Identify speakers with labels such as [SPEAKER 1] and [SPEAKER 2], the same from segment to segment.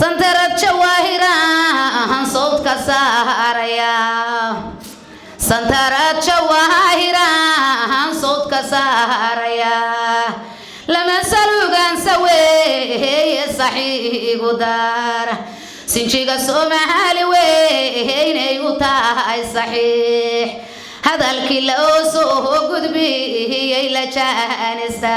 [SPEAKER 1] Santarad Jawaahiraan sawdka saaraya, Santarad Jawaahiraan sawdka saaraya, lama salugansa weeye saxiigu daar sinjiga Soomaali weynay u tahay saxiix. Hadalkii loo soo gudbiyey la jaanista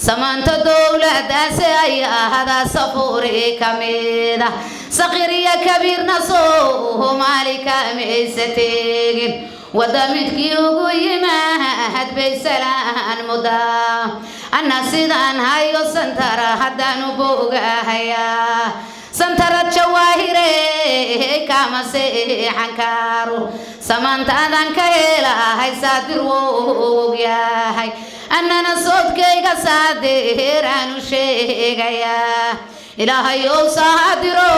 [SPEAKER 1] samaanta dowladaasi ayaahada safuuri ka mida, sakhiriya kabiirna Soomaali kamaysa tegin. Wada midkii ugu yimaad bay salaan mudaa. Anna sidaan hayo Santara haddaanu bogahayaa. Santarad Jawaahire kama seexan karo, samaantaadan ka helahay saadir wou ogyahay. Annana soodkayga saadeeraanu sheegayaa. Ilaahayow saadiro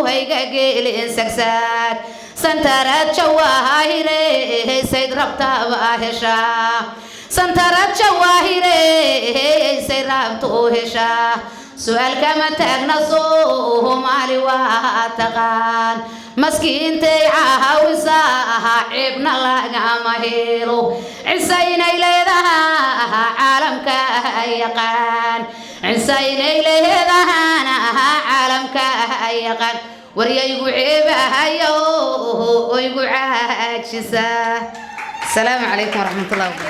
[SPEAKER 1] hayga geelin sagsaag. Santarad Jawaahire sayd rabtaaba heshaa, Santarad Jawaahire say rabto heshaa. Su-aal kama taagna, Soomaali waa taqaan, maskiintay caawisaa, ceebna lagama helo. Cise inay leedahaa caalamka yaqaan, cise inay leedahana caalamka yaqaan. Waryaygu ceebahayo oygu caajisaa. Asalaamu calaykum waraxmatullahi wabarakatu.